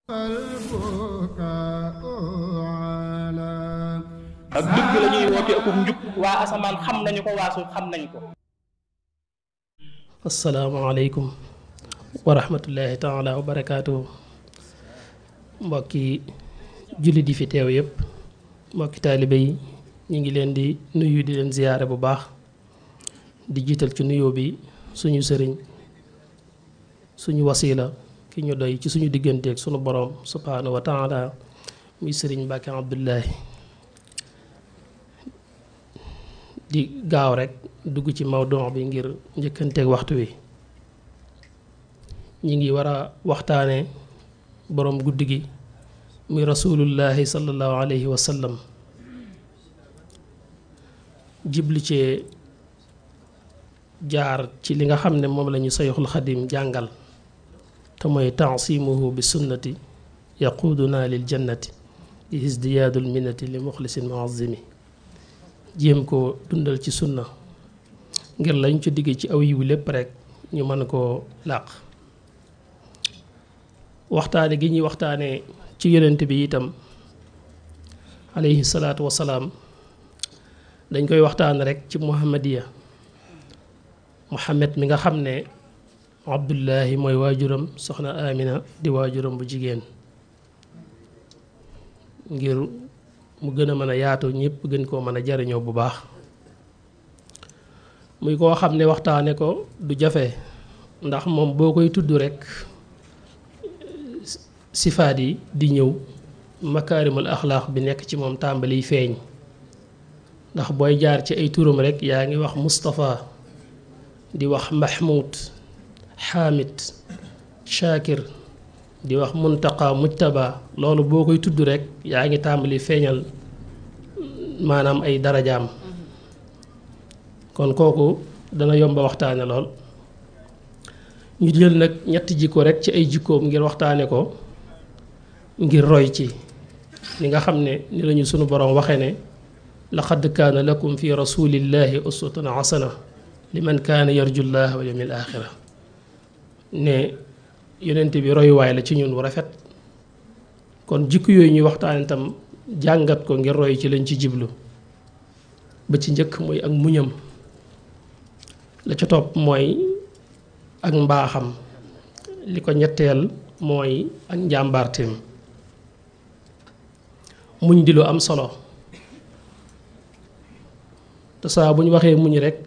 ak dëgg la ñuy woote ak njub waa asamaan xam nañu ko waa suuf xam nañu ko. asalaamaaleykum wa rahmatullahi taala wa barakaatuhu. mbokki jullit yi fi teew yëpp, mbokki taalibe yi, ñu ngi leen di nuyu di leen ziyaare bu baax, di jiital ci nuyoo bi suñu sëriñ, suñu wasiila, ki ñu doy ci suñu digganteeg suñu borom subhaanahu wa taala, muy sëriñ Mbàkke Abdullahi. di gaaw rek dugg ci mawduu bi ngir njëkkanteeg waxtu wi. ñi ngi war a waxtaane boroom guddi gi muy rasulullahi sallallahu alayhi wa sallam, jibli ci jaar ci li nga xam ne moom la ñu Sayxul Xadim jàngal te mooy taasimuhu bi sunnati yaquuduna lil jannati di isdiyaadul minnati li muxlisin muazimi. jéem ko dundal ci sunna ngir lañ ci digg ci aw yiw lépp rek ñu mën koo làq. waxtaane gi ñuy waxtaane ci yonent bi itam alayhi salaatu wasalaam dañ koy waxtaan rek ci muhammadiya. muhammad mi nga xam ne abdullahi mooy waajuram, soxna amina di waajuram bu jigéen, ngir mu gën a mën a yaatu ñëpp gën koo mën a jariñoo bu baax. muy koo xam ne waxtaane ko du jafe, ndax moom boo koy tudd rekk sifaat yi di ñëw, makaarimul axlaaq bi nekk ci moom tàmbaliy feeñ. ndax booy jaar ci ay turam rekk yaa ngi wax Mustafa, di wax Mahmoud, Hamid, Shakir, di wax Muntaqa, Mujtaba. loolu boo koy tudd rekk yaa ngi tàmbali feeñal maanaam ay darajaam. kon kooku dana yomba waxtaane lool. ñu jël nag ñetti jikko rekk ci ay jikkoom ngir waxtaane ko, ngir roy ci li nga xam ne ni lañu sunu boroom waxe ne laqad kaana lakum fi rasulillahi uswatun hasana liman kaana yarju llaha wal yawmil axira. ne yonent bi royuwaay la ci ñun wu rafet. kon jikko yooyu ñuy waxtaan itam jàngat ko ngir roy ci lañ ci jiblu. ba ci njëkk mooy ak muñam, la ca topp mooy ak mbaaxam, li ko ñetteel mooy ak njàmbaarteem. muñ di lu am solo, te saa bu ñu waxee muñ rekk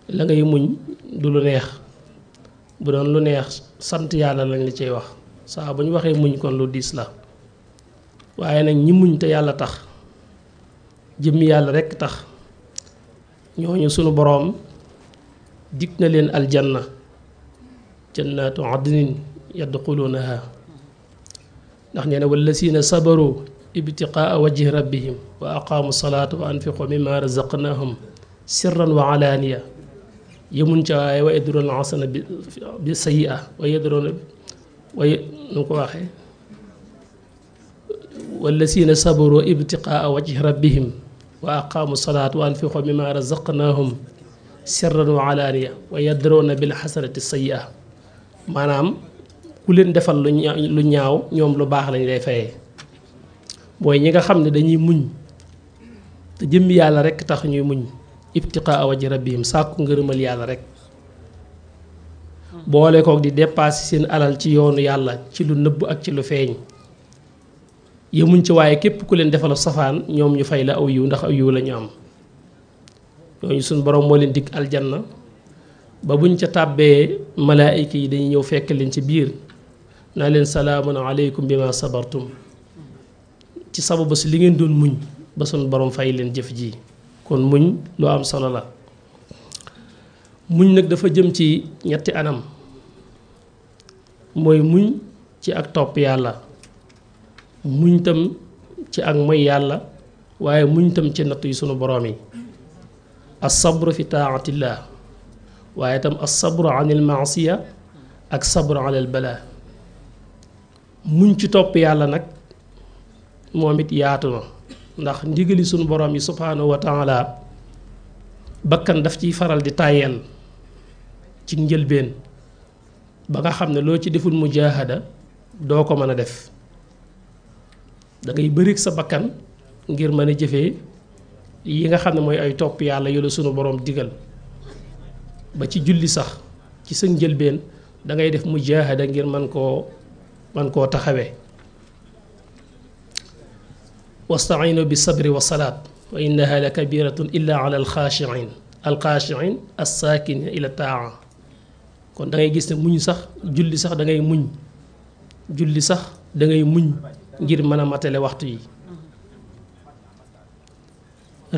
la ngay muñ du lu neex. bu doon lu neex sant yàlla lañ la cay wax. saa bu ñu waxee muñ kon lu diis la. waaye nag ñi muñ te yàlla tax, jëmmi yàlla rekk tax, ñooñu sunu boroom dig na leen aljanna, jannatu adnin yadxulunaha. ndax nee na wallazina sabaru ibtiqaa wajhi rabbihim wa aqaamu salaata wa anfiqu mimma razaqnahum sirran wa alaaniya. yemuñ ca waaye wa yadruuna alxasana bi sayyi'a wa yadruuna nu ko waxee wallazina sabaru ibtiqaa wajhi rabbihim wa aqaamu salaata wa anfiqu mimma razaqnahum sirran wa alaaniya wa yadruuna bil xasanati sayyi'a. maanaam ku leen defal lu ñaaw ñoom lu baax lañ lay fayee. mooy ñi nga xam ne dañuy muñ te jëmmi yàlla rekk tax ñuy muñ, ibtiqaa wajhi rabbihim, sàkku ngërëmal yàlla rekk. boole kook di dépasser seen alal ci yoonu yàlla ci lu nëbb ak ci lu feeñ. yemuñ ci waaye képp ku leen defal safaan ñoom ñu fay la aw yiw, ndax aw yiw la ñu am. ñooñu suñ boroom moo leen dig aljanna, ba buñ ca tàbbee malaayika yi dañuy ñëw fekk leen ci biir naa leen salaamun aleykum bima sabartum, ci sababu si li ngeen doon muñ ba suñ boroom fay leen jëf ji. kon muñ lu am solo la. muñ nag dafa jëm ci ñetti anam. mooy muñ ci ak topp yàlla, muñ tam ci ak moy yàlla, waaye muñ tam ci natt yi sunu boroom yi. as-sabru fi taatillah, waaye tam as-sabru anil maasiya ak sabru anil balaa. muñ ci topp yàlla nag moom it yaatu na, ndax ndigali sunu boroom yi subhaanahu wa taala bakkan daf ciy faral di tàyyeel ci njëlbeen ba nga xam ne loo ci deful mujaahada doo ko mën a def da ngay bëri sa bakkan ngir mën a jëfee yi nga xam ne mooy ay topp yàlla yu la sunu borom digal ba ci julli sax ci sa njëlbeen da ngay def mujaahada ngir man koo taxawee wasta'iinu bi sabri wa salaat wa innaha la kabiratun illa ala alxaashiin assaakin ila taa kon da ngay gis ne muñ sax julli sax da ngay muñ julli sax da ngay muñ ngir mën a matale waxtu yi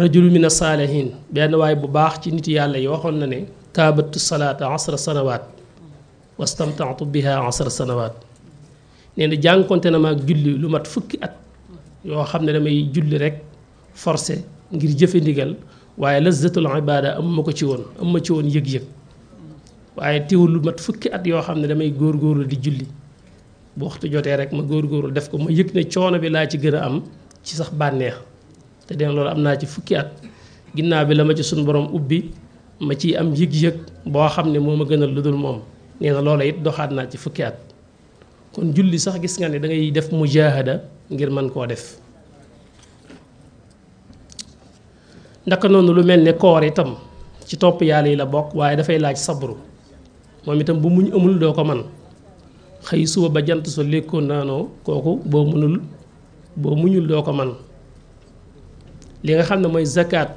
rajulu min as-saalihiin benn waay bu baax ci nit yàlla yi waxoon na ne kaabatu salaata 10 sanawaat wastamta'tu biha 10 sanawaat nee na jànkonte na maag julli lu mat fukki at yoo xam ne damay julli rek forcé ngir jëfe ndigal waaye lazzatul ibaada am ma ci woon yëg-yëg waaye teewul lu mat fukki at yoo xam ne damay góorgóorlu di julli bu waxtu jotee rek ma góorgóorlu def ko ma yëg ne coono bi laa ci gën a am ci sax bànneex te dina loolu am naa ci fukki at ginnaaw bi la ma ci suñu borom ubbi ma ciy am yëg-yëg boo xam ne moo ma gënal lu dul moom nee na loola it doxaat naa ci fukki at kon julli sax gis nga ne da ngay def mujaahada ngir mën koo def ndaka noonu lu mel ne koor itam ci topp yàlla yi la bokk waaye dafay laaj sabru moom itam bu muñ amul doo ko man xëy suba ba jant so lekkoon naanoo kooku boo muñul doo ko man li nga xam ne mooy zakat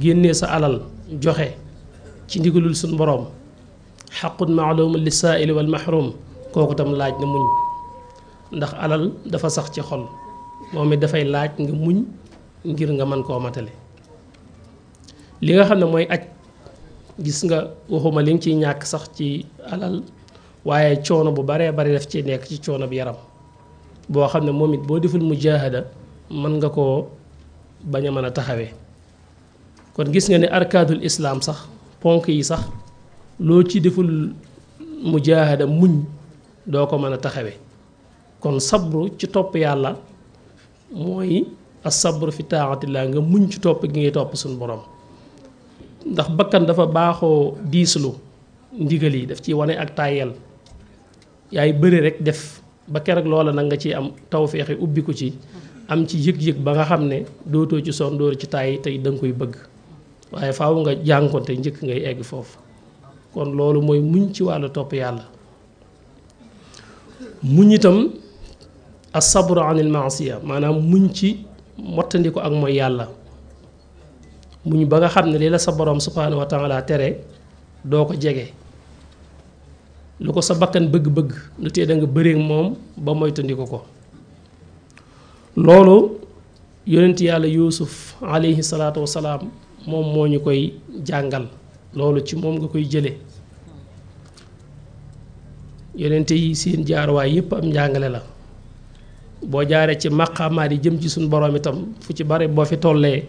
génnee sa alal joxe ci ndigalul suñ boroom xaqun maalumun li saaili wal mahrum kooku tam laaj na muñ ndax alal dafa sax ci xol moom it dafay laaj nga muñ ngir nga mën koo matale li nga xam ne mooy aj gis nga waxuma li nga ciy ñàkk sax ci alal waaye coono bu baree bari daf ci nekk ci coono bi yaram boo xam ne moom it boo deful mujaahada mën nga koo bañ a mën a taxawee kon gis nga ne arkaadul islaam sax ponk yi sax loo ci deful mujaahada muñ doo ko mën a taxawee kon sabru ci topp yàlla mooy as-sabru fi taatillah nga muñ ci topp gi ngay topp suñu borom ndax bakkan dafa baaxoo diislu ndigal yi daf ci wane ak tàyyel yaay bëri rek def ba keroog loola nag nga ciy am tawféexi ubbiku ci am ci yëg-yëg ba nga xam ne dootoo ci son dóor ci tàyyi tey da nga koy bëgg waaye faaw nga jànkonte njëkk ngay egg foofu kon loolu mooy muñ ci wàllu topp yàlla muñ itam as-sabru anil maasiya maanaam muñ ci mottandi ko ak mooy yàlla muñ ba nga xam ne li la sa borom subhaanahu wa taala tere doo ko jege lu ko sa bakkan bëgg-bëgg lu tee da nga bëreek moom ba moytandiku ko loolu yonent yàlla yuusuf alayhi salaatu wasalaam moom moo ñu koy jàngal loolu ci moom nga koy jële yonent yi seen jaarwaay yépp am njàngale la boo jaaree ci maqaamaat yi jëm ci suñu borom itam fu ci bari boo fi tollee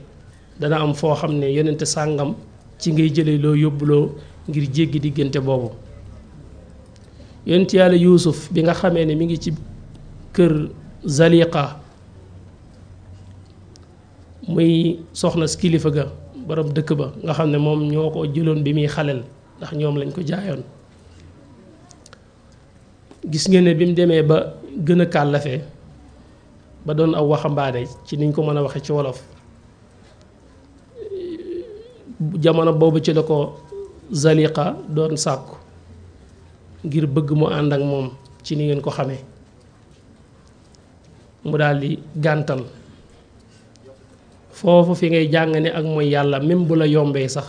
dana am foo xam ne yonent sàngam ci ngay jële loo yóbbuloo ngir jéggi diggante boobu yonent yàlla yuusuf bi nga xamee ne mi ngi ci kër Zaliqa muy soxna si kilifa ga borom dëkk ba nga xam ne moom ñoo ko jëloon bi muy xaleel ndax ñoom lañ ko jaayoon gis ngeen ne bi mu demee ba gën a kàllafe ba doon aw waxambaane ci niñ ko mën a waxe ci wolof jamono boobu ci la ko Zaliqa doon sàkku ngir bëgg mu ànd ak moom ci ni ngeen ko xamee mu daldi gàntal foofu fi ngay jàng ne ak mooy yàlla même bu la yombee sax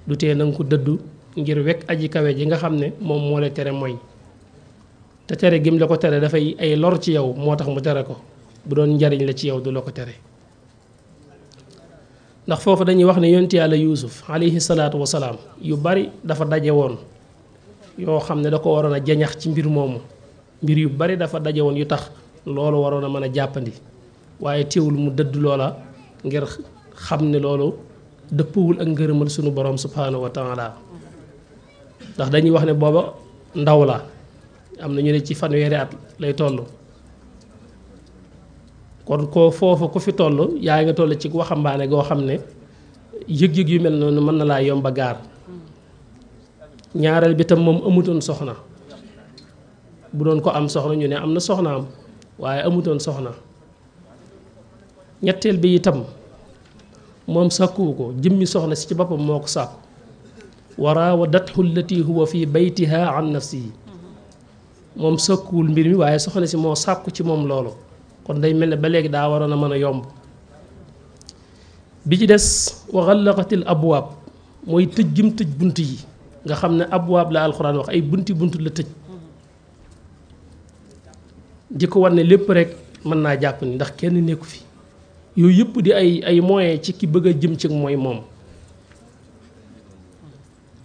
du tee na nga ko dëddu ngir wekk aji kawe ji nga xam ne moom moo la tere mooy te tere gim la ko tere dafay ay lor ci yow moo tax mu tere ko bu doon njariñ la ci yow du la ko tere ndax foofu dañuy wax ne yonent yàlla yuusuf alayhi salaatu wasalaam yu bari dafa daje woon yoo xam ne da ko waroon a jañax ci mbir moomu mbir yu bari dafa daje woon yu tax loolu waroon a mën a jàppandi waaye teewul mu dëdd loola ngir xam ne loolu dëppwul ak ngërëmal sunu borom subhaanahu wa taala ndax dañuy wax ne booba ndaw la am na ñu ne ci fanweeri at lay toll kon ko foofu ku fi toll yaa nga toll ci waxambaane goo xam ne yëg-yëg yu mel noonu mën na laa yomba gaar ñaareel bi tam moom amutoon soxna bu doon ko am soxna ñu ne am na soxnaam waaye amutoon soxna ñetteel bi itam moom sàkkuwu ko jëmmi soxna si ci boppam moo ko sàkku wa raawadathu allati huwa fi baytiha an nafsihi moom sàkkuwul mbir mi waaye soxna si moo sàkku ci moom loolu kon day mel ne ba léegi daa waroon a mën a yomb bi ci des wa xallaqatil abwaab mooy tëj gim tëj bunt yi nga xam ne abwaab la alxuraan wax ay bunti bunt la tëj di ko war ne lépp rek mën naa jàpp ni ndax kenn nekku fi yooyu yëpp di ay moyens ci ki bëgg a jëm ci mooy moom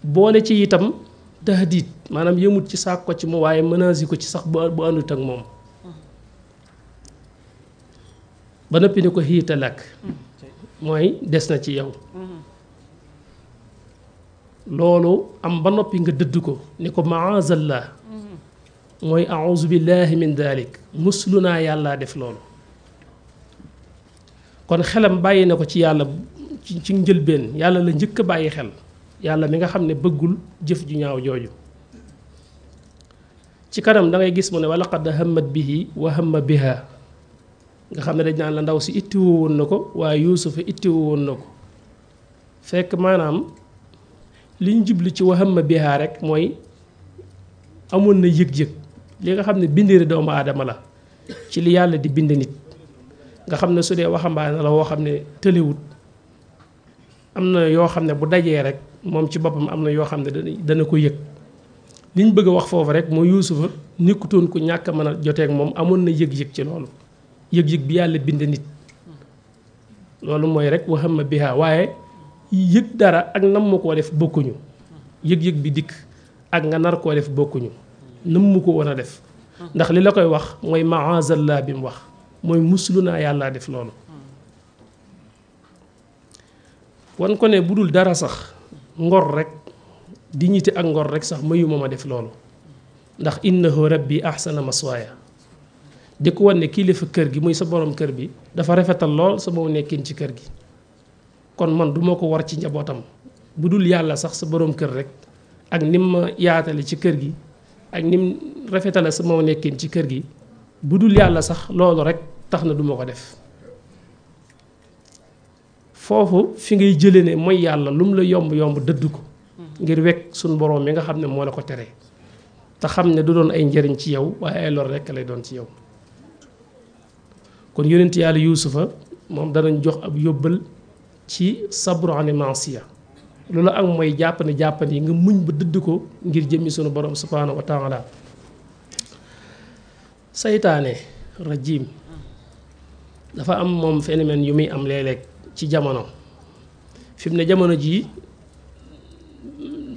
boole ci itam tahdiid maanaam yëmut ci saak ko ci moom waaye menace ko ci sax bu àndut ak moom ba noppi ni ko xiita lakk mooy des na ci yow loolu am ba noppi nga dëdd ko ni ko maazallah mooy auzu billahi min dalik muslu naa yàllaa def loolu kon xelam bàyyi na ko ci yàlla ci njëlbeen yàlla la njëkk a bàyyi xel yàlla mi nga xam ne bëggul jëf ju ñaaw jooju ci kanam da ngay gis mu ne wa laqad hammat bihi wa hamma biha nga xam ne dañ naan la ndaw si ittiwoo woon na ko waaye yuusufa ittiwoo woon na ko fekk maanaam li ñu jublu ci wa hamma biha rek mooy amoon na yëg-yëg li nga xam ne bindiri doomu aadama la ci li yàlla di bind nit nga xam ne su dee waxambaane la woo xam ne tëlewut am na yoo xam ne bu dajee rek moom ci boppam am na yoo xam ne dana ko yëg li ñu bëgg a wax foofu rek mooy yuusufa nekkutoon ku ñàkk a mën a joteeg moom amoon na yëg-yëg ci loolu yëg-yëg bi yàlla bind nit loolu mooy rek wa hamma biha waaye yëg dara ak nam mu koo def bokkuñu yëg-yëg bi dikk ak nga nar koo def bokkuñu nam mu ko woon a def ndax li la koy wax mooy maazallah bi mu wax mooy muslu naa yàlla def loolu wan ko ne bu dul dara sax ngor rek dignité ak ngor rek sax mayuma ma def loolu ndax innahu rabbi ahsana maswaaya di ko wan ne kilifa kër gi muy sa borom kër bi dafa rafetal lool sama nekkin ci kër gi kon man duma ko war ci njabootam bu dul yàlla sax sa borom kër rek ak nim ma yaatale ci kër gi ak nim rafetale sama nekkin ci kër gi bu dul yàlla sax loolu rek tax na duma ko def foofu fi ngay jële ne mooy yàlla lu mu la yomb yomb dëdd ko ngir wekk suñ boroom mi nga xam ne moo la ko tere te xam ne du doon ay njëriñ ci yow waaye ay lor rekk lay doon ci yow kon yonent yàlla yuusufa moom danañ jox ab yóbbal ci sabru ani mansiya loolu ak mooy jàppandi nga muñ ba dëdd ko ngir jëmmi sunu borom subhaanahu wa taala saytaane rajim dafa am moom phénomène yu muy am léeg-léeg ci jamono fi mu ne jamono jii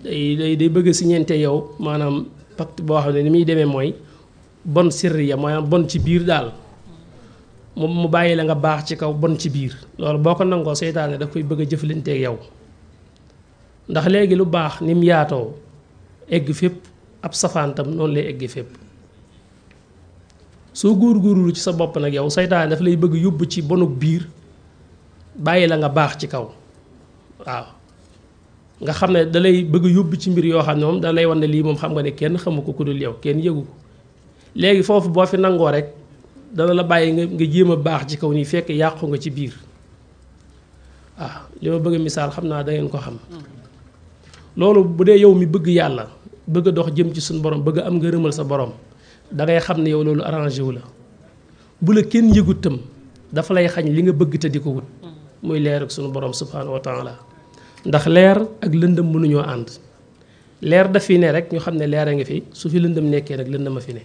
day bëgg si ñeente yow maanaam pacte boo xam ne ni muy demee mooy bon sirriya maanaam bon ci biir daal moom mu bàyyi la nga baax ci kaw bon ci biir loolu boo ko nangoo seytaane daf koy bëgg a jëflanteeg yow ndax léegi lu baax ni mu yaatoo egg fépp ab safaantam noonu lay egg fépp soo góor-góorlu ci sa bopp nag yow seytaane daf lay bëgg yóbbu ci bonuk biir bàyyi la nga baax ci kaw waaw nga xam ne da lay bëgg yóbbu ci mbir yoo xam ne moom da lay wan ne lii moom xam nga ne kenn xamu ko ku dul yow kenn yëgu ko léegi foofu boo fi nangoo rek dana la bàyyi nga jéem a baax ci kaw nii fekk yàqu nga ci biir waaw li ma bëgg a misaal xam naa da ngeen ko xam loolu bu dee yow mi bëgg yàlla bëgg a dox jëm ci suñu borom bëgg am nga rëmal sa borom da ngay xam ne yow loolu arrangé wu la bu la kenn yëgut tam dafa lay xañ li nga bëgg te di ko wut muy leer ak suñu borom subhaanahu wa taala ndax leer ak lëndëm mënuñoo ànd leer daf fi ne rek ñu xam ne leer a ngi fi su fi lëndëm nekkee nag lëndëm a fi ne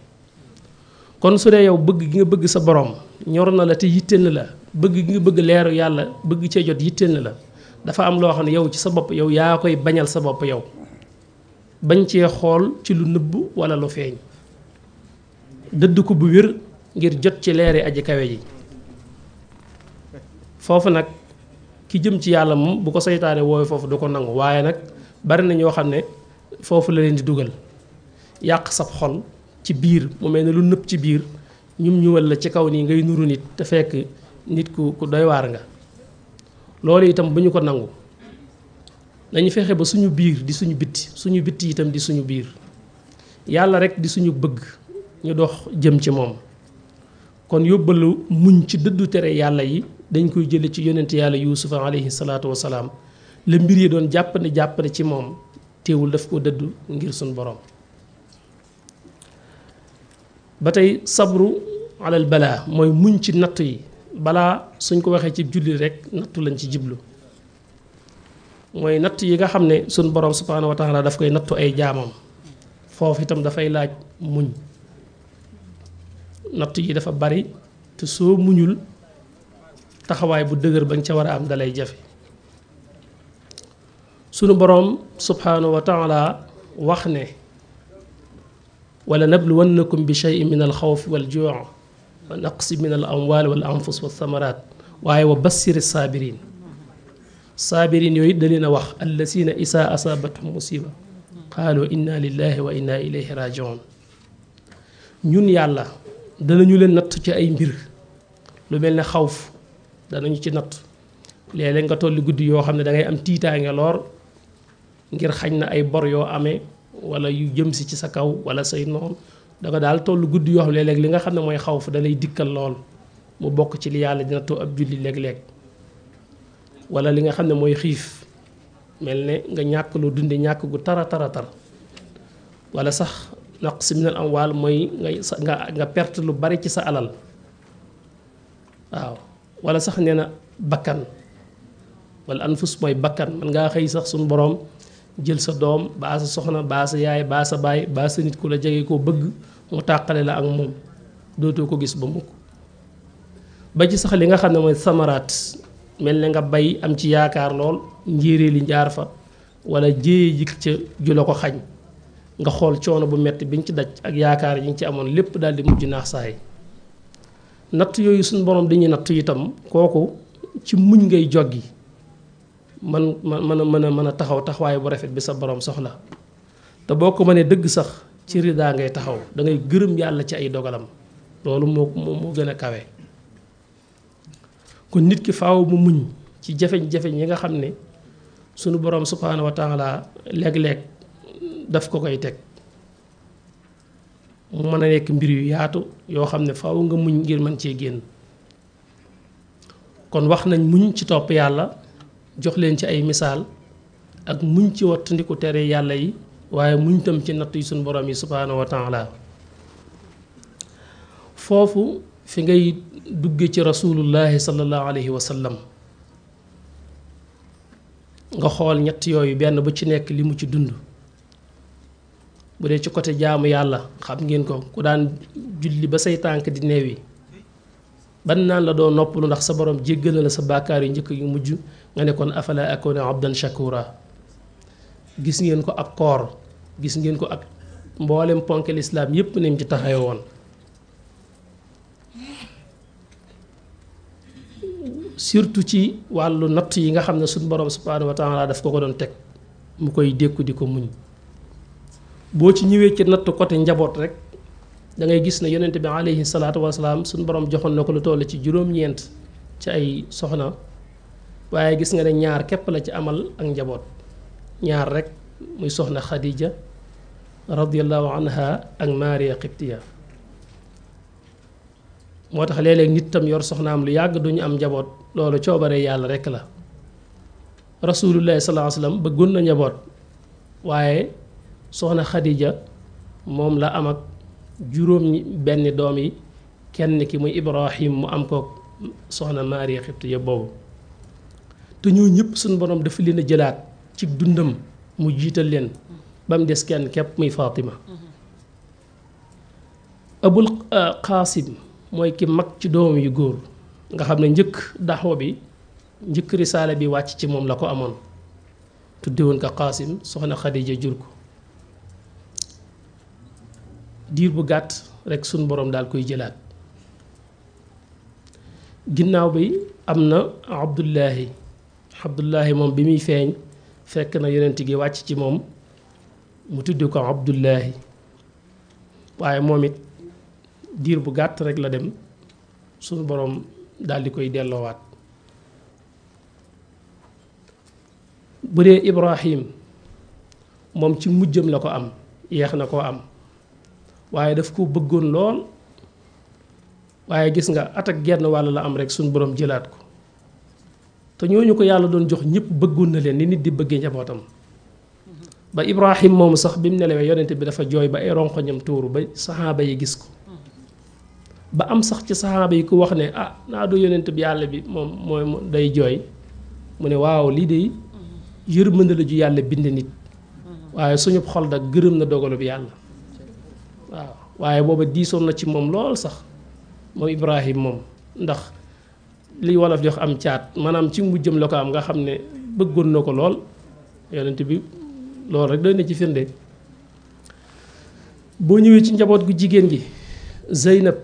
kon su dee yow bëgg gi nga bëgg sa borom ñor na la te yitteel na la bëgg gi nga bëgg leeru yàlla bëgg cee jot yitteel na la dafa am loo xam ne yow ci sa bopp yow yaa koy bañal sa bopp yow bañ cee xool ci lu nëbb wala lu feeñ dëdd ko bu wér ngir jot ci leeri aji kawe ji foofu nag ki jëm ci yàlla moom bu ko seytaane wooyu foofu du ko nangu waaye nag bari na ñoo xam ne foofu la leen di dugal yàq sab xol ci biir mu mel ne lu nëpp ci biir ñuwal la ci kaw nii ngay nuru nit te fekk nit ku doy waar nga loolu itam bu ñu ko nangu dañu fexe ba suñu biir di suñu bitti itam di suñu biir yàlla rek di suñu bëgg ñu dox jëm ci moom. kon yóbbalu muñ ci dëddu tere yàlla yi dañ koy jële ci yonent yàlla yuusufa alayhi salaatu wasalaam la mbir yi doon jàppane ci moom teewul daf ko dëddu ngir suñ borom. ba tey sabru alal balaa mooy muñ ci nattu yi balaa suñ ko waxee ci julli rek nattu lañ ci jiblu mooy natt yi nga xam ne suñ borom subhaanahu wa taala daf koy nattu ay jaamam foofu itam dafay laaj muñ. natt yi dafa bari te soo muñul taxawaay bu dëgër ba nga ca war a am dalay jafe. sunu boroom subhaanahu wa taala wax ne wala nabluwannakum bi shay'in min alxawfi wal juu' wa naqsi min al amwaali wal anfus wa thamaraat waaye wa bassiri saabiriin saabiriin yooyu da leen a wax allazina isaa asaabathum musiba qaalu inna lillahi wa inna ilayhi rajiun. ñun yàlla danañu leen natt ci ay mbir lu mel ne xawf danañu ci natt léeg-léeg nga tolli guddi yoo xam ne da ngay am tiitaange loor ngir xañ na ay bor yoo amee wala yu jëm si ci sa kaw wala say noon da nga daal tollu guddi yoo xam ne léeg-léeg li nga xam ne mooy xawf da lay dikkal lool mu bokk ci li yàlla dina nattoo ab julli léeg-léeg wala li nga xam ne mooy xiif mel ne nga ñàkk loo dunde ñàkk gu tara wala sax naqs min al amwaal mooy nga perte lu bari ci sa alal waaw wala sax nee na bakkan wala anfus mooy bakkan man ngaa xëy sax suñu boroom jël sa doom baa sa soxna baa sa yaay baa sa baay baa sa nit ku la jege koo bëgg mu tàqale la ak moom dootoo ko gis ba mukk ba ci sax li nga xam ne mooy samaraat mel ne nga bay am ci yaakaar lool njéeréer li njaar fa wala jéye jik ca ju la ko xañ nga xool coono bu metti bi nga ci daj ak yaakaar yi nga ci amoon lépp daal di mujj naax saay natt yooyu suñu borom dañuy natt itam kooku ci muñ ngay joggi mën a taxaw taxawaay bu rafet bi sa borom soxla te boo ko mënee dëgg sax ci ridaa ngay taxaw da ngay gërëm yàlla ci ay dogalam loolu moo gën a kawe. kon nit ki faaw mu muñ ci jafeñ-jafeñ yi nga xam ne sunu borom subhaanahu wa taala léeg-léeg daf ko koy teg mu mën a nekk mbir yu yaatu yoo xam ne faaw nga muñ ngir mën cee génn. kon wax nañ muñ ci topp yàlla jox leen ci ay misaal ak muñ ci wattandiku tere yàlla yi waaye muñ tam ci natt yi suñu borom yi subhaanahu wa taala. foofu fi ngay dugge ci rasulullahi sallallahu alayhi wa sallam nga xool ñett yooyu benn bu ci nekk li mu ci dund. bu dee ci côté jaamu yàlla xam ngeen ko ku daan julli ba say tànk di neewi ban naan la doo noppalu ndax sa borom jéggal na la sa bàkkaar yu njëkk yu mujj nga ne kon afala akuna abdan shakura. gis ngeen ko ak koor gis ngeen ko ak mboolem ponk lislaam yépp nañ ci taxawe woon. surtout ci wàllu natt yi nga xam ne suñu borom subhanahu wa taala daf ko doon teg mu koy dékku di ko muñ. boo ci ñëwee ci natt côté njaboot rek da ngay gis ne yonent bi alayhi salaatu wasalaam suñu borom joxoon na ko lu toll ci juróom-ñeent ci ay soxna waaye gis nga ne ñaar képp la ci amal ak njaboot ñaar rek muy soxna Khadija radiyallahu anha ak Maariya Qibtiya. moo tax léeg-léeg nit tam yor soxnaam lu yàgg duñu am njaboot loolu coobare yàlla rek la. rasulullahi sallallahu alayhi wasallam bëggoon na njaboot waaye soxna Khadija moom la am ak juróom benn doom yi kenn ki muy Ibrahim mu am ko soxna Maariya Qibtiya boobu te ñoo ñëpp suñu borom dafa leen a jëlaat ci dundam mu jiital leen ba mu des kenn képp muy Fatima. Abul Qaasim mooy ki mag ci doomam yu góor nga xam ne njëkk daxwa bi njëkk risaale bi wàcc ci moom la ko amoon tudde woon ko Qaasim soxna Khadija jur ko diir bu gàtt rekk suñ boroom daal koy jëlaat. ginnaaw bi am na Abdullahi moom bi muy feeñ fekk na yonent gi wàcc ci moom mu tudde ko Abdullahi waaye moom it diir bu gàtt rek la dem suñu boroom daal di koy delloowaat. bu dee Ibrahim moom ci mujjam la ko am yeex na koo am waaye daf ko bëggoon lool waaye gis nga at ak genn wàll la am rek suñ borom jëlaat ko te ñooñu ko yàlla doon jox ñëpp bëggoon na leen ni nit di bëggee njabootam ba Ibrahim moomu sax bi mu nelawee yonente bi dafa jooy ba ay ronkoñam tuuru ba saxaaba yi gis ko ba am sax ci saxaaba yi ku wax ne ah naa du yonente bi yàlla bi moom mooy day jooy mu ne waaw lii de yërmande la ju yàlla bind nit waaye suñu xol da gërëm na dogalu bi yàlla waaw waaye booba diisoon na ci moom lool sax moom Ibrahim moom ndax li wolof di wax am caat maanaam ci mujjam la ko am nga xam ne bëggoon na ko lool yonent bi loolu rek doy na ci firnde boo ñëwee ci njaboot gu jigéen gi Zeynab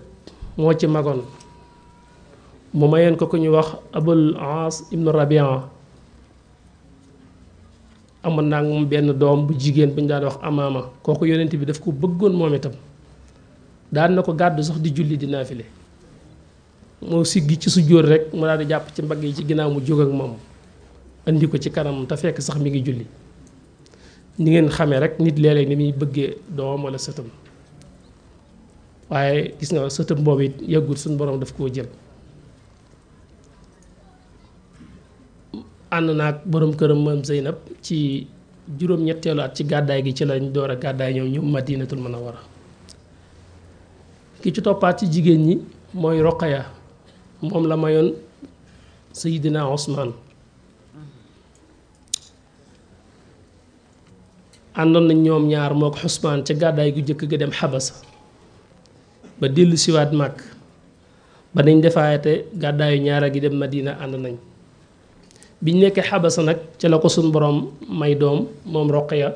moo ci magoon mu mayeen ko ku ñu wax Abul Aas ibnu Rabia amoon naa moom benn doom bu jigéen bu ñu daan wax Amaama kooku yonent bi daf ko bëggoon moom itam daan na ko gàddu sax di julli di naafile moo siggi ci sujjóot rek mu daal di jàpp ci mbagg yi ci ginnaaw mu jóg ak moom andi ko ci kanam te fekk sax mi ngi julli ni ngeen xamee rek nit léeg-léeg ni muy bëggee doomam wala sëtam waaye gis nga sëtam boobu it yàggul suñu borom daf koo jël ànd naag borom këram moom Zeynab ci juróom-ñetteelu at ci gàddaay gi ci lañ door a gàddaay ñëw ñu Madinatul Munawwara ki ci toppaat ci jigéen ñi mooy Roqaya moom la mayoon Seydina Ousmane àndoon nañ ñoom ñaar moo ko Ousmane ca gàddaay gu jëkk ga dem Xabasa ba dellu siwaat màkk ba nañ defaate gàddaayu ñaara gi dem Madina ànd nañ biñ nekkee Xabasa nag ca la ko suñ borom may doom moom Roqaya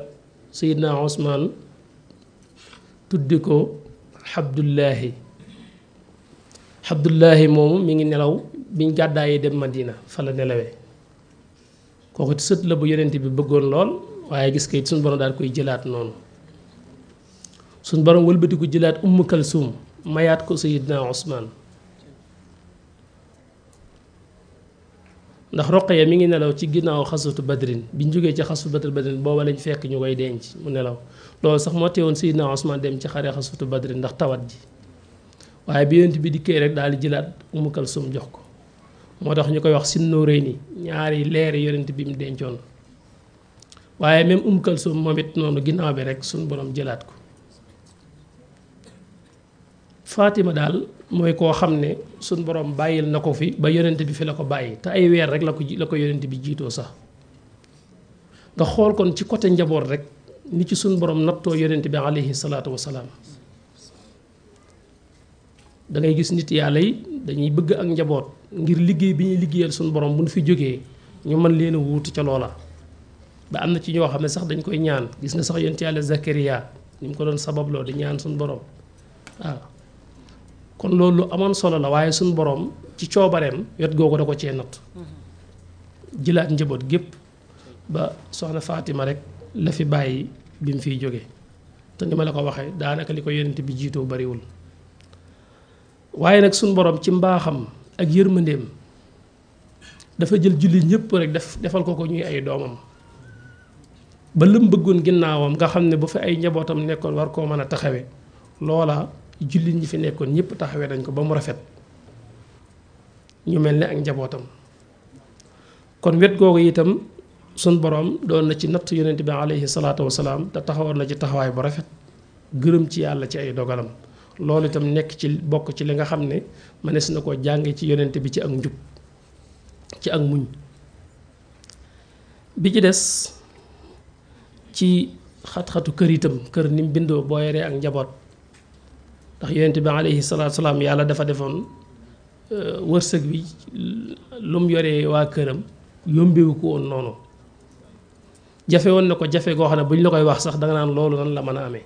Seydina Ousmane tuddi ko Abdullahi moomu mi ngi nelaw biñ gàddaayee dem Madina fa la nelawee kooku sët la bu yonent bi bëggoon lool waaye gis nga it suñu borom daal koy jëlaat noonu suñu borom wëlbati ko jëlaat Umm Kalsum mayaat ko Seydina Ousmane ndax Roqaya mi ngi nelaw ci ginnaaw xasatu badrin biñ jógee ci xasatu badrin booba lañ fekk ñu koy denc mu nelaw loolu sax moo teewoon Seydina Ousmane dem ci xare xasatu badrin ndax tawat ji waaye bi yonent bi dikkee rek daal di jëlaat Umm Kalsum jox ko moo tax ñu koy wax Sinnuurayni ñaari leeri yonent bi mu dencoon waaye même Umm Kalsum moom it noonu ginnaaw bi rek suñu borom jëlaat ko Fatima daal mooy koo xam ne suñu borom bàyyil na ko fi ba yonent bi fi la ko bàyyi te ay weer rek la ko yonent bi jiitoo sax nga xool kon ci côté njaboot rek ni ci suñu borom nattoo yonent bi alayhi salaatu wasalaam da ngay gis nit yàlla yi dañuy bëgg ak njaboot ngir liggéey bi ñuy liggéeyal suñu borom bu ñu fi jógee ñu mën leen a wuutu ca loola ba am na ci ñoo xam ne sax dañ koy ñaan gis nga sax yonent yàlla Zakariya ni mu ko doon sababloo di ñaan suñu borom waaw kon loolu lu amoon solo la waaye suñu borom ci coobareem wet googu da ko cee natt jëlaat njaboot gépp ba soxna Fatima rek la fi bàyyi bi mu fiy jóge te ni ma la ko waxee daanaka li ko yonent bi jiitoo bariwul waaye nag suñu borom ci mbaaxam ak yërmandeem dafa jël julli ñëpp rek defal ko ñuy ay doomam ba lëm bëggoon ginnaawam nga xam ne bu fi ay njabootam nekkoon war koo mën a taxawe loola jullit ñi fi nekkoon ñëpp taxawee dañ ko ba mu rafet ñu mel ne ak njabootam kon wet googu itam suñ borom doon na ci natt yonent bi alayhi salaatu wasalaam te taxawoon na ci taxawaay bu rafet gërëm ci yàlla ci ay dogalam loolu itam nekk ci bokk ci li nga xam ne mënees na koo jànge ci yonent bi ci ak njub ci ak muñ bi ci des ci xat-xatu kër itam kër ni mu bindoo boo yoree ak njaboot ndax yonent bi alayhi salaatu wasalaam yàlla dafa defoon wërsëg bi lu mu yoree waa këram yombewu ko woon noonu jafe woon na ko jafe goo xam ne bu ñu la koy wax sax danga naan loolu nan la mën a amee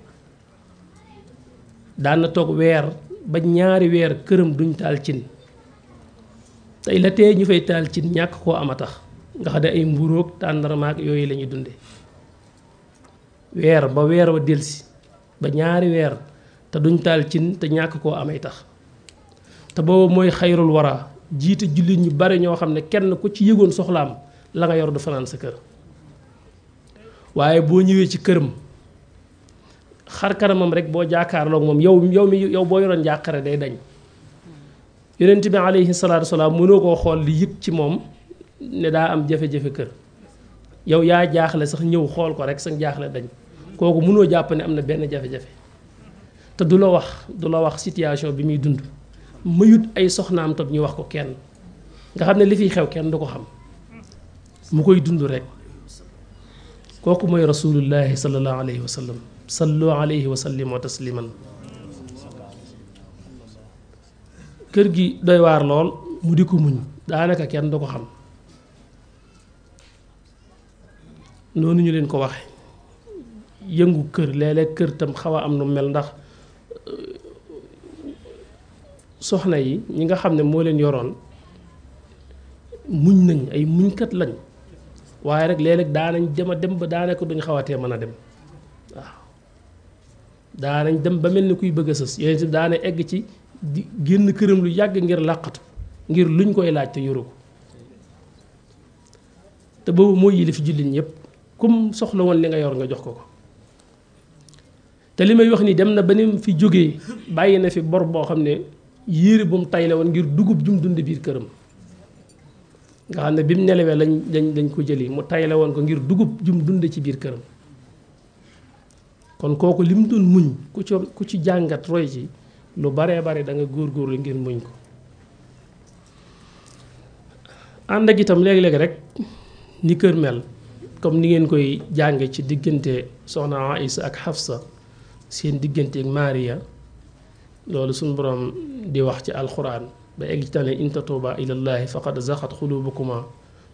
daan na toog weer ba ñaari weer këram duñ taal cin tey la tee ñu fay taal cin ñàkk koo am a tax nga xam ne ay mburoog tàndarmaak yooyu la ñuy dunde weer ba weer wa delsi ba ñaari weer te duñ taal cin te ñàkk koo amay tax te boobu mooy xayrul wara jiite jullit ñu bari ñoo xam ne kenn ku ci yëgoon soxlaam la nga yor du fanaan sa kër waaye boo ñëwee ci këram xar kanamam rek boo jàkkaarloog moom yow boo yoroon njàqare day dañ yonent bi alayhi salaatu wasalaam mënoo koo xool li yëg ci moom ne daa am jafe-jafe kër yow yaa jaaxle sax ñëw xool ko rek sax jaaxle dañ kooku mënoo jàpp ne am na benn jafe-jafe te du la wax situation bi muy dund mayut ay soxnaam tam ñu wax ko kenn nga xam ne li fiy xew kenn du ko xam mu koy dund rek kooku mooy rasulullahi sallallahu alayhi wa sallam sallu alayhi wa sallimu tasliman kër gi doy waar lool mu di ko muñ daanaka kenn du ko xam noonu ñu leen ko waxe yëngu kër léeg-léeg kër tam xaw a am nu mel ndax soxna yi ñi nga xam ne moo leen yoroon muñ nañ ay muñkat lañ waaye rek léeg-léeg daanañ dem ba daanaka duñ xawatee mën a dem waaw daanañ dem ba mel ni kuy bëgg a sës yéen si daana egg ci di génn këram lu yàgg ngir làqatu ngir luñ koy laaj te yoru ko te boobu moo yilif jullit ñëpp kum soxla woon li nga yor nga jox ko te li may wax ni dem na ba ni fi jógee bàyyi na fi bor boo xam ne yére bu mu tayle woon ngir dugub jum dund biir këram nga xam ne bi mu nelawee lañ ko jëli mu tayle woon ko ngir dugub jum dund ci biir këram kon kooku li mu doon muñ ku ci jàngat roy ci lu baree bare da nga góorgóorlu ngir muñ ko ànd ak itam léeg-léeg rek ni kër mel comme ni ngeen koy jànge ci diggante soxna Aïsa ak Xafsa seen diggante ak Maariya loolu suñu borom di wax ci alquran ba egg ci tane in tatuuba ilallahi faqad zaxat xulubukuma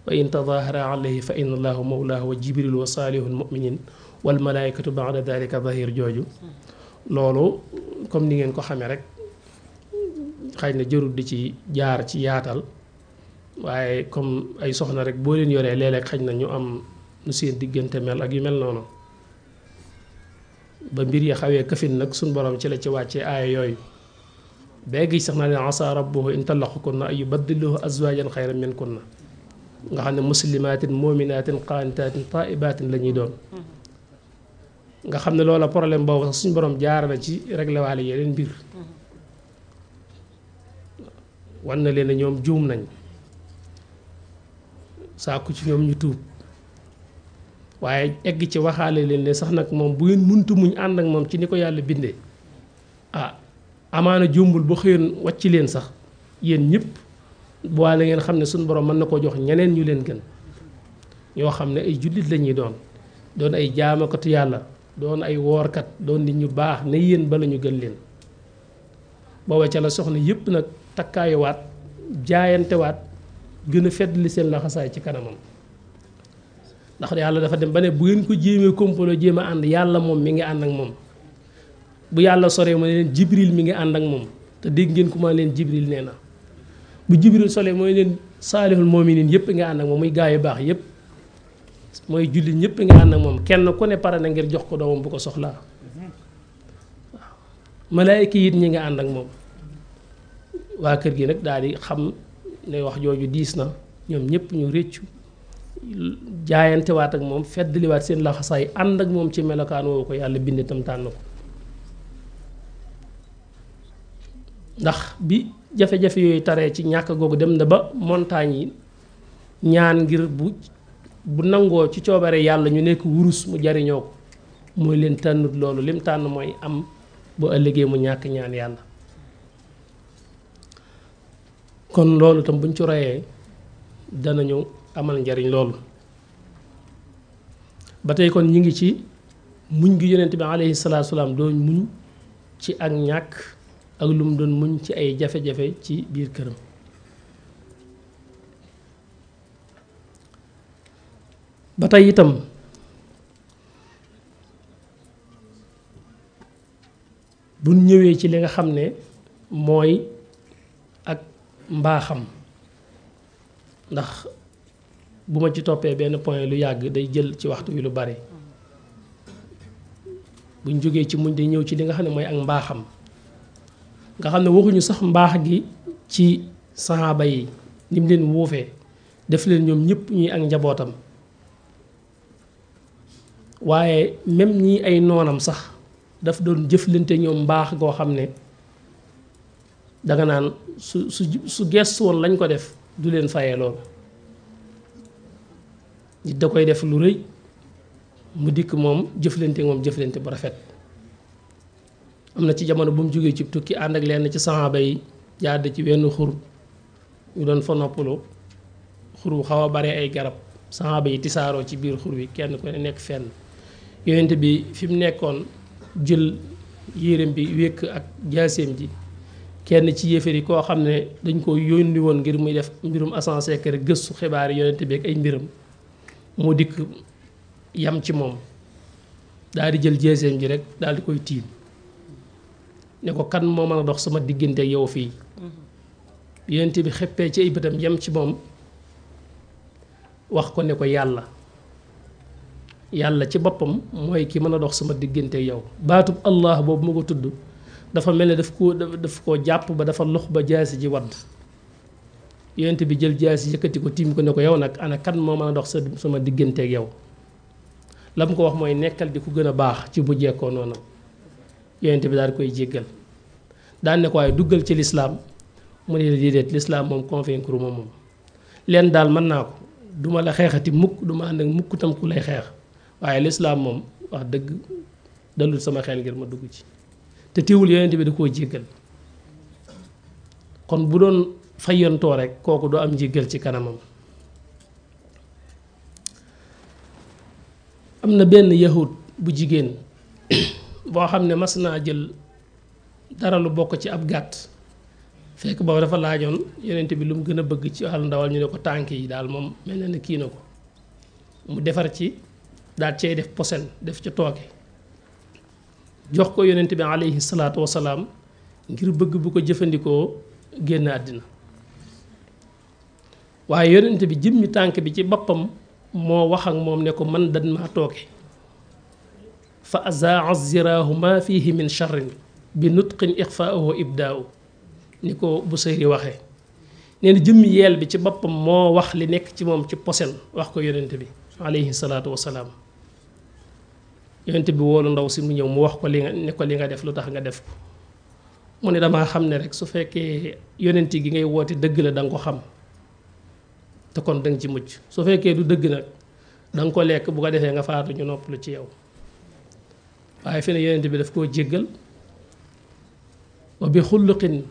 wa in tadahara alayhi fa inna allahu mawlaahu wa jibril wa saalihul muminin wal malaikatu ba'da dalika zahir jooju loolu comme ni ngeen ko xamee rek xëy na jërul di ci jaar ci yaatal waaye comme ay soxna rek boo leen yoree léeg-léeg xëy na ñu am nu seen diggante mel ak yu mel noonu ba mbir yi xawee kafin nag suñ borom ci la ci wàccee aaya yooyu béegi sax na leen asa rabbuhu in talaqukunna ay yubaddiluhu azwajan xayran minkunna nga xam ne muslimatin muminatin qaanitatin taibatin la ñuy doon nga xam ne loola problème boobu sax suñ borom jaar na ci réglé waale yeneen mbir wan na leen ne ñoom juum nañ sàkku ci ñoom ñu tuub waaye egg ci waxaale leen ne sax nag moom bu ngeen muntu muñ ànd ak moom ci ni ko yàlla bindee amaana jombul ba xëyoon wàcc leen sax yéen ñëpp bu waa la ngeen xam ne suñu borom mën na koo jox ñeneen ñu leen gën ñoo xam ne ay jullit la ñuy doon ay jaamakatu yàlla doon ay woorkat doon nit ñu baax ne yéen bala ñu gën leen booba ca la soxna yëpp nag takkaayuwaat jaayantewaat gën a feddali seen laxasaay ci kanamam ndax yàlla dafa dem ba ne bu ngeen ko jéemee kompaloo jéem a ànd yàlla moom mi ngi ànd ak moom bu yàlla soree ma ne leen jibril mi ngi ànd ak moom te dégg ngeen ku ma leen jibril nee na bu jibril solee mooy leen saalihul mu'minin yëpp nga ànd ak moom muy gaa yu baax yëpp mooy jullit ñëpp nga ànd ak moom kenn ku ne pare na ngir jox ko doomam bu ko soxlaa waaw malaayika it ñi nga ànd ak moom waa kër gi nag daal di xam ne wax jooju diis na ñoom ñëpp ñu réccu jaayantewaat ak moom feddliwaat seen laxasaay ànd ak moom ci melokaan woowu ko yàlla bind itam tànn ko ndax bi jafe-jafe yooyu taree ci ñàkk googu dem na ba montagne yi ñaan ngir bu nangoo ci coobare yàlla ñu nekk wurus mu jariñoo ko mooy leen tànnut loolu lim tànn mooy am bu ëllëgee mu ñàkk ñaan yàlla kon loolu tam buñ ci royee danañu amal njariñ loolu ba tey kon ñi ngi ci muñ gi yonent bi alayhi salaatu salaam doon muñ ci ak ñàkk ak lu mu doon muñ ci ay jafe-jafe ci biir këram ba tey itam buñ ñëwee ci li nga xam ne mooy ak mbaaxam ndax bu ma ci toppee benn point lu yàgg day jël ci waxtu wi lu bari buñ jógee ci muñ day ñëw ci li nga xam ne mooy ak mbaaxam nga xam ne waxuñu sax mbaax gi ci saxaaba yi ni mu leen wuufee def leen ñoom ñëpp ñuy ak njabootam waaye même ñi ay noonam sax daf doon jëflante ñoom mbaax goo xam ne danga naan su gestu woon lañ ko def du leen fayee loolu. nit da koy def lu rëy mu dikk moom jëflante bu rafet. am na ci jamono bu mu jógee ci tukki ànd ak lenn ci saxaaba yi jàdd ci wenn xur ñu doon fa noppalu, xur wu xaw a bare ay garab, saxaaba yi tisaaroo ci biir xur wi kenn ku ne nekk fenn. yonent bi fi mu nekkoon jël yéreem bi wékk ak jaaseem ji, kenn ci yéefar yi koo xam ne dañ ko yónni woon ngir muy def mbirum agent secret gëstu xibaar yi yonent bi ak ay mbiram, moo dikk yam ci moom daal di jël jaaseem ji rek daal di koy tiim ne ko kan moo mën a dox sama diggante ak yow fii. yonent bi xeppee ci ay bëtam yam ci moom wax ko ne ko yàlla ci boppam mooy ki mën a dox sama diggante ak yow. baatub allah boobu ma ko tudd dafa mel ne daf koo jàpp ba dafa lox ba jaasi ji wadd. yonent bi jël jaasi yëkkati ko tiim ko ne ko yow nag ana kan moo mën a dox sama diggante ak yow. la mu ko wax mooy nekkal di ku gën a baax ci bu jekkoo noonu. yonent bi daal di koy jéggal daan ne ko waaye duggal ci lislaam mu ne la déedéet lislaam moom convaincre ma moom. leen daal mën naa ko duma la xeexati mukk duma ànd ak mukk tam ku lay xeex, waaye lislaam moom wax dëgg dalul sama xel ngir ma dugg ci. te teewul yonent bi da koo jéggal. kon bu doon fayantoo rek kooku du am jéggal ci kanamam. am na benn yahud bu jigéen boo xam ne mas naa jël dara lu bokk ci ab gàtt, fekk boobu dafa laajoon yonent bi lu mu gën a bëgg ci wàllu ndawal, ñu ne ko tànk yi daal moom mel na ne kii na ko. mu defar ci daal cay def posen def ca tooke jox ko yonent bi alayhi salaatu wasalaam ngir bëgg bu ko jëfandikoo génn àddina. waaye yonent bi jëmmi tànk bi ci boppam moo wax ak moom ne ko man dan maa tooke. fa azaa ziraahu ma fihi min charrin bi nutqin ixfaahu ibdaau ni ko Busayri waxee. nee na jëmmi yeel bi ci boppam moo wax li nekk ci moom ci posen wax ko yonent bi alayhi salaatu wasalaam. yonent bi woolu ndaw si mu ñëw mu wax ko li nga def lu tax nga def ko. mu ne damaa xam ne rek su fekkee yonent gi ngay woote dëgg la da nga ko xam te kon da nga ci mucc, su fekkee du dëgg nag da nga ko lekk bu ko defee nga faatu ñu noppalu ci yow. waaye fi ne yonent bi daf koo jéggal. wa bi xulluqin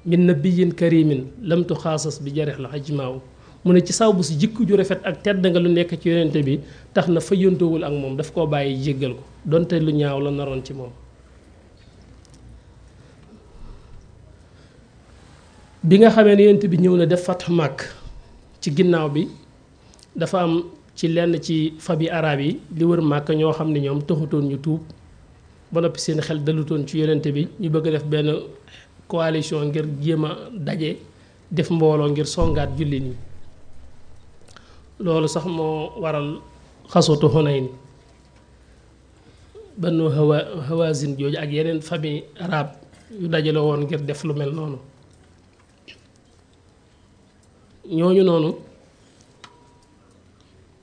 min nabiyin karimin lam tuxaasas bi jarix la ajmaaw. mu ne ci saw bu si jikko ju rafet ak tedd nga lu nekk ci yonent bi tax na fayantowul ak moom, daf koo bàyyi jéggal ko donte lu ñaaw la naroon ci moom. bi nga xamee ne yonent bi ñëw na def fatx Màkk ci ginnaaw bi dafa am ci lenn ci fabi arab yi li wër Màkk ñoo xam ne ñoom taxutoon ñu tuub ba noppi seen xel dalutoon ci yonent bi ñu bëgg a def benn coalition ngir jéem a daje def mbooloo ngir songaat julli nii. loolu sax moo waral xaswatu Hunayn. Banu Hawazin jooju ak yeneen famille arabe yu dajale woon ngir def lu mel noonu. ñooñu noonu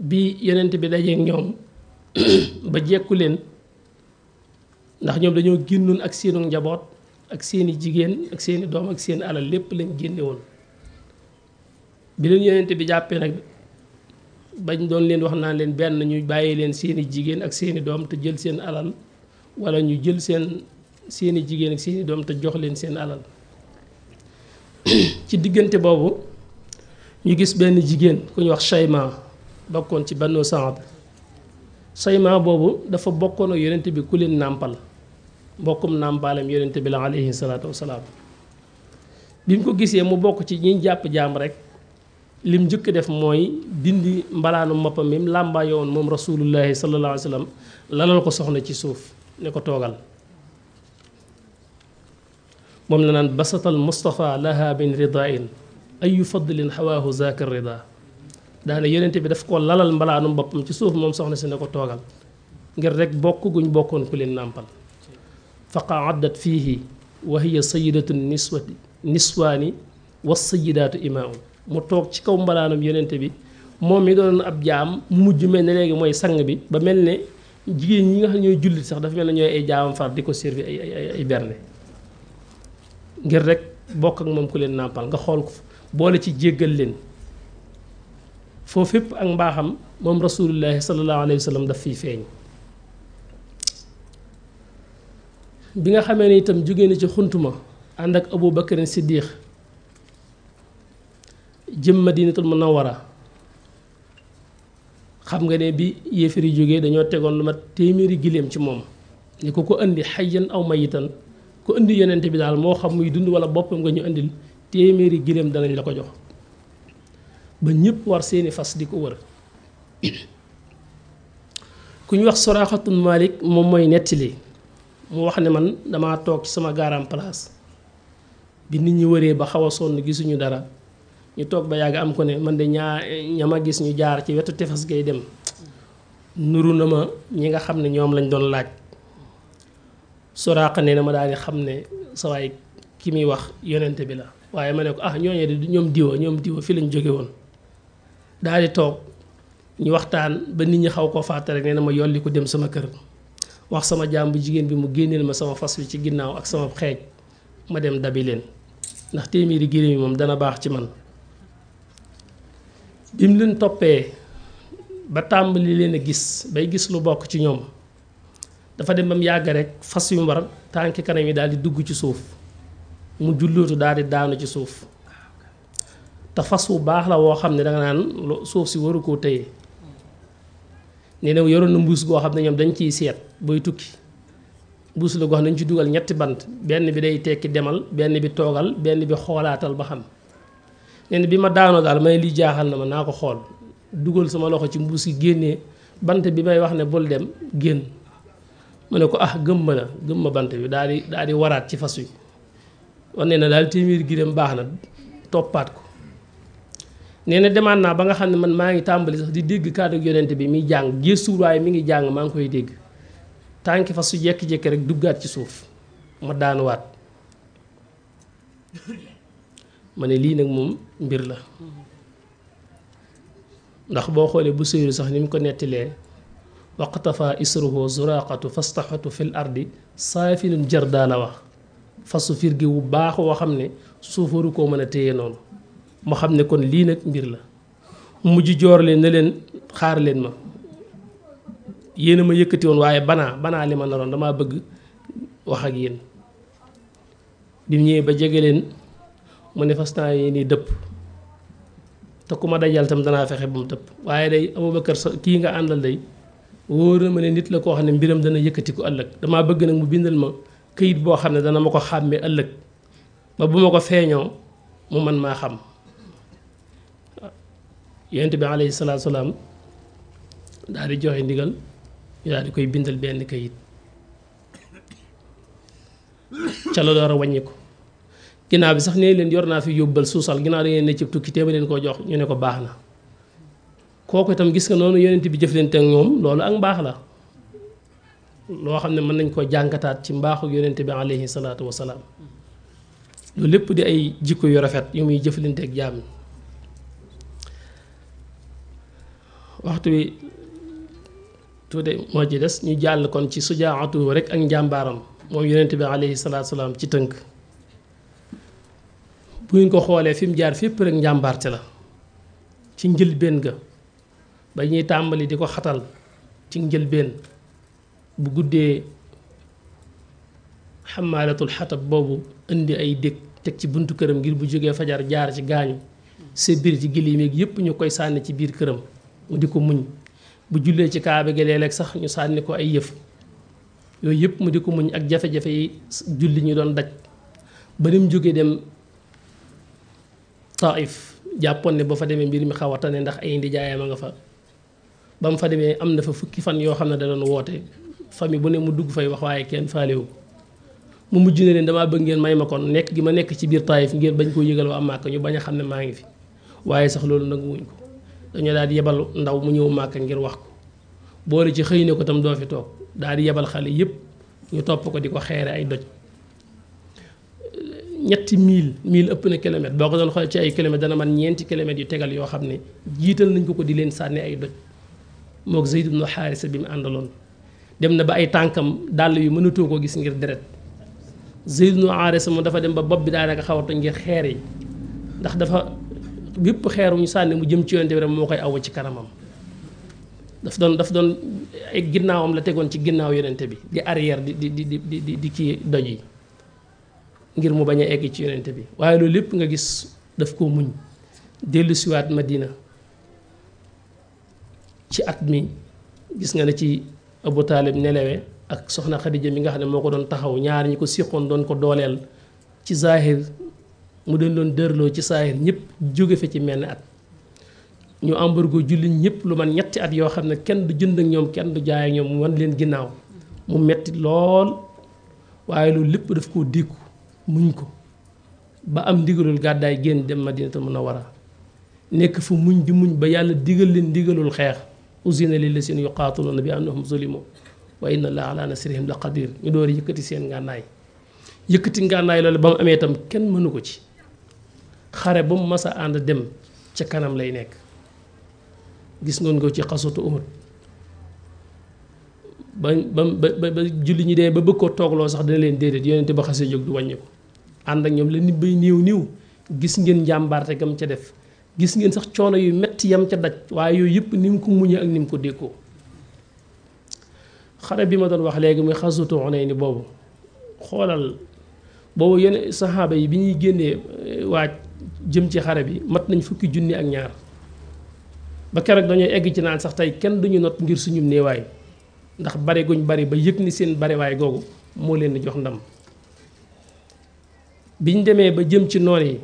bi yonent bi dajeek ñoom ba jekku leen, ndax ñoom dañoo génnoon ak seenu njaboot ak seeni jigéen ak seeni doom ak seen alal lépp lañ génne woon. bi leen yonent bi jàppee nag bañ doon leen wax naan leen benn ñu bàyyi leen seeni jigéen ak seeni doom te jël seen alal, wala ñu jël seeni jigéen ak seeni doom te jox leen seen alal. ci diggante boobu ñu gis benn jigéen ku ñu wax Shayma bokkoon ci Banu Saad. Shayma boobu dafa bokkoon ak yonent bi ku leen nàmpal, mbokkum nàmpaalam yonent bi la alayhi salaatu wasalaam. bi mu ko gisee mu bokk ci ñi jàpp jaam rek, lim njëkk def mooy dindi mbalaanu moppam mi mu làmbaayoo woon moom rasulullahi sallallahu alayhi wa sallam, lalal ko soxna ci suuf ne ko toogal. moom la naan basatal Mustafa laha min ridain ayu fadlin xawaahu zaaka rida. daane yonent bi daf ko lalal mbalaanu boppam ci suuf moom soxna si ne ko toogal, ngir rek bokk guñ bokkoon ku leen nàmpal. fa qaaddat fiihi wa hiya sayidatu niswaani wa sayidaatu imaam. mu toog ci kaw mbalaanam yonent bi moom mi doon ab jaam mu mujj mel ne léegi mooy sang bi, ba mel ne jigéen ñi nga xam ñooy jullit sax dafa mel ne ñooy ay jaamam far di ko servi ay berne ngir rek bokk ak moom ku leen nàmpal nga xool ko boole ci jéggal leen foofu fépp ak mbaaxam moom rasulullahi sallallahu alayhi wa sallam daf fiy feeñ bi nga xamee ne itam jóge na ci xuntuma ànd ak Abu Bakrin Siddiq jëm Madinatul Munawwara xam nga ne bi yéefar yi jógee dañoo tegoon lu mat téeméeri giléem ci moom ni ko indi xayyan aw mayitan ku indi yonent bi daal moo xam muy dund wala boppam nga ñu indil téeméeri giléem danañ la ko jox ba ñëpp war seeni fas di ko wër ku ñu wax Suraaxatul Malik moom mooy nettali mu wax ne man damaa toog ci sama garam place bi nit ñi wëree ba xaw a sonn gisuñu dara ñu toog ba yàgg am ko ne man de ñama gis ñu jaar ci wetu tefes gay dem nuru na ma ñi nga xam ne ñoom lañ doon laaj Suraaqa ne na ma daal di xam ne sa waay ki muy wax yonente bi la waaye ma ne ko ñooñee de ñoom diwa fi lañ jóge woon daal di toog ñu waxtaan ba nit ñi xaw koo fàtte rek nee na ma yolli ko dem sama kër wax sama jaam bu jigéen bi mu génneel ma sama fas wi ci ginnaaw ak sama xeej ma dem dabi leen ndax téeméeri giléem yi moom dana baax ci man bi mu leen toppee ba tàmbali leen a gis bay gis lu bokk ci ñoom dafa dem ba mu yàgg rek fas yu mu war tànki kanam yi daal di dugg ci suuf mu jullootu daal di daanu ci suuf te fas wu baax la woo xam ne danga naan suuf si waru koo téye nee na yoroon na mbuus goo xam ne ñoom dañ ciy seet booy tukki mbuus la goo xam ne dañ ci dugal ñetti bant benn bi day tekki demal benn bi toogal benn bi xoolaatal ba xam nee na bi ma daanoo daal may lii jaaxal na ma naa ko xool dugal sama loxo ci mbuus gi génnee bant bi may wax ne bul dem génn ma ne ko gëm ma bant bi daal di waraat ci fas wi wane na daal téeméeri giléem baax na toppaat ko nee na demaat naa ba nga xam ne man maa ngi tàmbali sax di dégg kàddu yonent bi muy jàng gëstuwul waaye mi ngi jàng maa ngi koy dégg tànki fas su jékki-jékki rek duggaat ci suuf ma daanuwaat ma ne lii nag moom mbir la ndax boo xoolee bu sëyru sax ni mu ko nettilee waqtafa isruhu zuraqatu fastaxatu fil ardi saafinun jardaa la wax fasu firgi wu baax woo xam ne suufaru koo mën a téye noonu moo xam ne kon lii nag mbir la mujj joor leen ne leen xaar leen ma yéen a ma yëkkati woon waaye banaa li ma naroon damaa bëgg wax ak yéen bi mu ñëwee ba jege leen mu ne fas naa yi nii dëpp te ku ma dajal tam danaa fexe bu mu dëpp waaye day Abubakar sa kii nga àndal day wóor na ma ne nit la koo xam ne mbiram dana yëkkati ko ëllëg damaa bëgg nag mu bindal ma këyit boo xam ne dana ma ko xàmmee ëllëg ba bu ma ko feeñoo mu man maa xam yonent bi alayhi salaatu salaam daal di joxe ndigal ñu daal di koy bindal benn këyit ca la door a wàññi ko ginnaaw bi sax nee leen yor naa fi yóbbal suusal ginnaaw da ngeen ne ci tukki téema leen koo jox ñu ne ko baax na kooku itam gis nga noonu yonent bi jëflante ak ñoom loolu ak mbaax la loo xam ne mën nañ koo jàngataat ci mbaaxu yonent bi alayhi salaatu wasalaam loolu lépp di ay jikko yu rafet yu muy jëflante ak jaam waxtu wi tuuti moo ci des ñu jàll kon ci sujaatu rek ak njàmbaaram moom yonent bi alayhi salaatu wasalaam ci tënk bu ngeen ko xoolee fi mu jaar fépp rek njàmbaarte la ci njëlbéen ga ba ñuy tàmbali di ko xatal ci njëlbéen bu guddee xamaalatul xatab boobu indi ay dég teg ci buntu këram ngir bu jógee fajar jaar ci gaañu sa biir ci giléem yi yépp ñu koy sànni ci biir këram mu di ko muñ bu jullee ci kaaba gi léeg-léeg sax ñu sànni ko ay yëf yooyu yëpp mu di ko muñ ak jafe-jafe yi julli ñu doon daj ba ni mu jógee dem Taif jàppoon ne ba fa demee mbir mi xaw a tane ndax ay ndijaayam a nga fa ba mu fa demee am na fa fukki fan yoo xam ne da doon woote famille bu ne mu dugg fay wax waaye kenn faalewu mu mujj ne leen damaa bëgg ngeen may ma kon nekk gi ma nekk ci biir Taif ngeen bañ koo yëgal waa Màkka ñu bañ a xam ne maa ngi fi waaye sax loolu nag wuñ ko dañoo daal di yebal ndaw mu ñëw Màkka ngir wax ko boole ci xëy ne ko tam doo fi toog daal di yebal xale yépp ñu topp ko di ko xeere ay doj ñetti mille ëpp na kilomètre boo ko doon xool ci ay kilomètre dana man ñeenti kilomètres yu tegal yoo xam ne jiital nañ ko di leen sànni ay doj mook Zayd ibn Haarisa bi mu àndaloon dem na ba ay tànkam dàll yu mënatoo ko gis ngir deret Zayd ibn Haarisa moom dafa dem ba bopp bi daanaka xaw a toj ngir xeer yi ndax dafa bépp xeer wu ñu sànni mu jëm ci yonente bi rek moo koy aw ci kanamam daf doon ay ginnaawam la tegoon ci ginnaaw yonente bi di arrière di kii doj yi ngir mu bañ a egg ci yonente bi waaye loolu lépp nga gis daf ko muñ dellu siwaat Madina ci at mi gis nga ne ci Abu Taalib nelewe ak soxna Xadija mi nga xam ne moo ko doon taxaw ñaar ñi ko siqoon doon ko dooleel ci zahir mu doon dërloo ci zahir ñëpp jóge fa ci mel ni at ñu embargo jullit ñëpp lu man ñetti at yoo xam ne kenn du jënd ak ñoom kenn du jaay ak ñoom mu wan leen ginnaaw mu metti lool waaye loolu lépp daf koo dékku muñ ko ba am ndigalul gàddaay génn dem Madinatul Munawwara nekk fu muñ di muñ ba yàlla digal leen ndigalul xeex uzina lillaziina yuqaatiluuna bi annahum zulimu wa inna allaha ala nasrihim la qadir ñu door yëkkati seen ngànnaay yëkkati ngànnaay loolu ba mu amee itam kenn mënu ko ci xare ba mu mas a ànd dem ca kanam lay nekk gis ngoon ko ci xasatu Uhud ba julli ñi dee ba bëgg ko toogloo sax dina leen déedéet yonente ba xasee jóg du wàññi ko ànd ak ñoom la nit bay niiw gis ngeen njàmbaarte gam ca def gis ngeen sax coono yu metti yam ca daj waaye yooyu yëpp ni mu ko muñee ak ni mu ko dékkoo xare bi ma doon wax léegi muy xasatu Hunayn boobu xoolal boobu yenn saxaaba yi bi ñuy génnee waaj jëm ci xare bi mat nañ fukki junni ak ñaar ba keroog dañoo egg ci naan sax tey kenn duñu not ngir suñu néewaay ndax bari guñ bari ba yëg ni seen bariwaay googu moo leen di jox ndam biñ demee ba jëm ci noon yi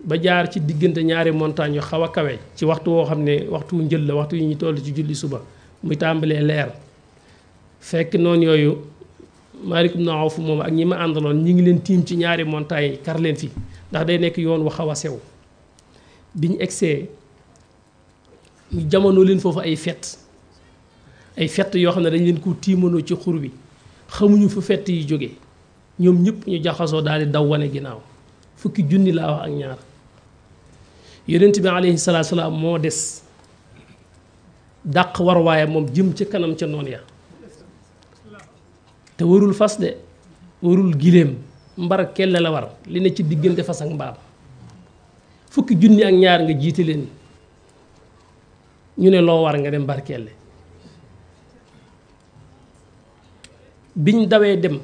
ba jaar ci diggante ñaari montagne yu xaw a kawe ci waxtu woo xam ne waxtu njël la waxtu yi ñu toll ci julli suba muy tàmbalee leer fekk noonu yooyu Maalik ibn Awf moom ak ñi ma àndaloon ñi ngi leen tiim ci ñaari montagne yi kar leen fi ndax day nekk yoon wu xaw a sew biñ egsee ñu jamono leen foofu ay fett yoo xam ne dañ leen ko tiimanoo ci xur bi xamuñu fu fett yi jóge ñoom ñëpp ñu jaxasoo daal di daw wane ginnaaw fukki junni laa wax ak ñaar yonent bi alayhi salaatu salaam moo des dàq war waaye moom jëm ca kanam ca noon ya te warul fas de warul giléem mbar kelle la war li ne ci diggante fas ak mbaam fukki junni ak ñaar nga jiite leen ñu ne loo war nga dem mbar kelle biñ dawee dem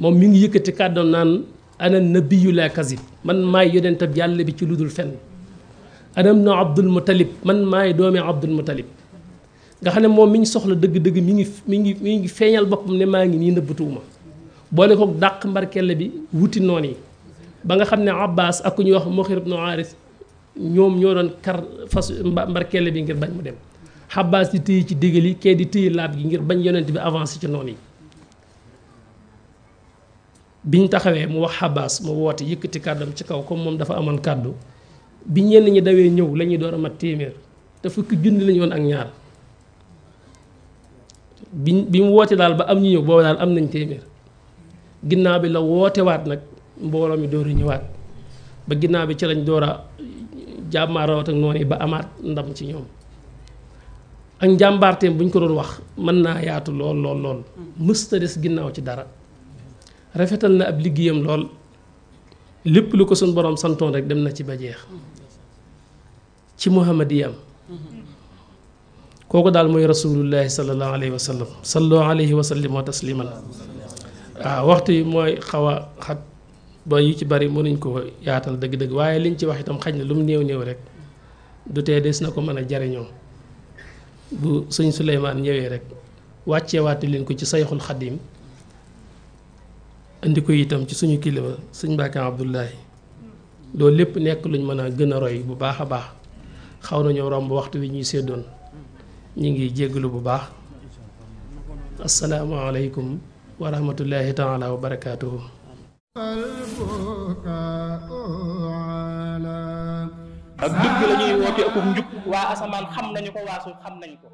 moom mi ngi yëkkati kàddoom naan ana nabiyyu la kazib man maay yonentab yàlla bi ci lu dul fenn ana ibnu Abdul Muttalib man maay doomi Abdul Muttalib nga xam ne moom mi ñu soxla dëgg-dëgg mi ngi feeñal boppam ne maa ngi nii nëbbatuwuma boole ko dàq mbarkelle bi wuti noon yi ba nga xam ne Abbas ak ku ñuy wax Muxir ibnu Haaris ñoom ñoo doon kar fas mbarkelle bi ngir bañ mu dem Abbas di téye ci déggal yi kee di téye laab gi ngir bañ yonent bi avancé ci noon yi biñ taxawee mu wax Abbas mu woote yëkkati kàddam ci kaw comme moom dafa amoon kàddu bi ñenn ñi dawee ñëw la ñuy door a mat téeméer te fukki junni lañu woon ak ñaar bi mu woote daal ba am ñu ñëw boobu daal am nañ téeméer ginnaaw bi la woote waat nag mbooloo mi door a ñëwaat ba ginnaaw bi ci lañ door a jàmmaarawat ak noonu ba amaat ndam ci ñoom ak njàmbaarteem bu ñu ko doon wax mën naa yaatu lool mësta des ginnaaw ci dara rafetal na ab liggéeyam lool lépp lu ko suñ borom santoon rek dem na ci ba jeex ci muhammadiyam kooku daal mooy rasulullahi sallallahu alayhi wa sallam sallu alayhi wa sallim wa tasliman waaw waxtu yi mooy xaw a xat ba yu ci bari mënuñ ko yaatal dëgg-dëgg waaye liñ ci wax itam xaj na lu mu néew rek du tee des na ko mën a jariñoo bu sëñ Suleymaan ñëwee rek wàcceewaate leen ko ci sayxul xadim indi ko itam ci suñu kilifa sëñ Mbàkke Abdullahi loolu lépp nekk luñ mën a gën a roy bu baax a baax xaw nañoo romb waxtu wi ñuy séddoon ñi ngi jéggalu bu baax asalaamaaleykum wa rahmatullahi taala wa barakaatuhu ak dëgg la ñuy woote ak njub waa asamaan xam nañu ko waa suuf xam nañu ko